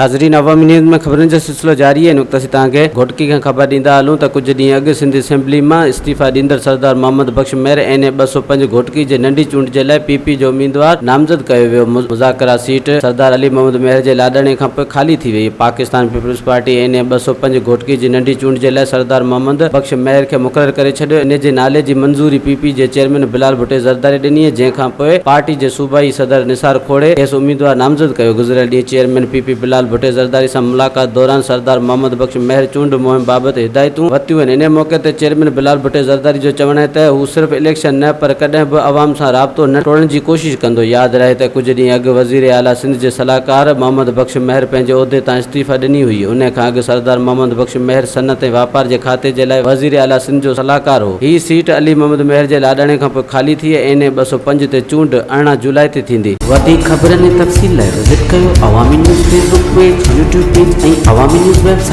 ناظرين عوامي نيوز ۾ خبرن جو سلسلو جاري آهي نقطه سي توهان کي گهوٽڪي کان خبر ڏيندا هلون ته ڪجهه ڏينهن اڳ سنڌ اسيمبلي مان استعيفيٰ ڏيندڙ سردار محمد بخش مهر اين اي 205 گهوٽڪي جي ننڍي چونڊ جي لاء پي پي جو اميدوار نامزد ڪيو ويو مذاڪره سيٽ سردار علي محمد مهر جي لاڏاڻي کان پوء خالي ٿي وئي پاڪستان پيپلز پارٽي اين اي 205 گهوٽڪي جي ننڍي چونڊ جي لاء سردار محمد بخش مهر کي مقرر ڪري ڇڏيو ان جي نالي جي منظوري پي پي جي چيئرمين بلال ڀٽي زرداري ڏني جنهن کان پوء پارٽي جي صوبائي صدر نثار کوڙي کيس اميدوار نامزد ڪيو. گذريل ڏينهن چيئرمين پي پي بلال ڀٽي زرداري سان ملاقات دوران سردار محمد بخش مهر چونڊ مهم بابت هدايتون ورتيون آهن. انهي موقعي تي چيئرمين بلال ڀٽي زرداري جو چوڻ آهي ته هو صرف اليڪشن نه پر ڪڏهن به عوام سان رابطو نه ٽوڙڻ جي ڪوشش ڪندو. ياد رهي ته ڪجهه ڏينهن اڳ وزير اعليٰ سنڌ جي صلاحڪار محمد بخش مهر پنهنجي عهدي تان استعيفيٰ ڏني هئي. انهي کان اڳ سردار محمد بخش مهر صنعت ۽ واپار جي کاتي جي لاء وزير اعليٰ سنڌ جو صلاحڪار هو. هي سيٽ علي محمد مهر جي لاڏاڻي کان پوء خالي ٿي ۽ اين اي 205 تي چونڊ 18 جولاء تي ٿيندي. وڌيڪ خبرن ۽ تفصيل لاء وزٽ ڪيو Awami news Facebook page, YouTube page ۽ Awami news website.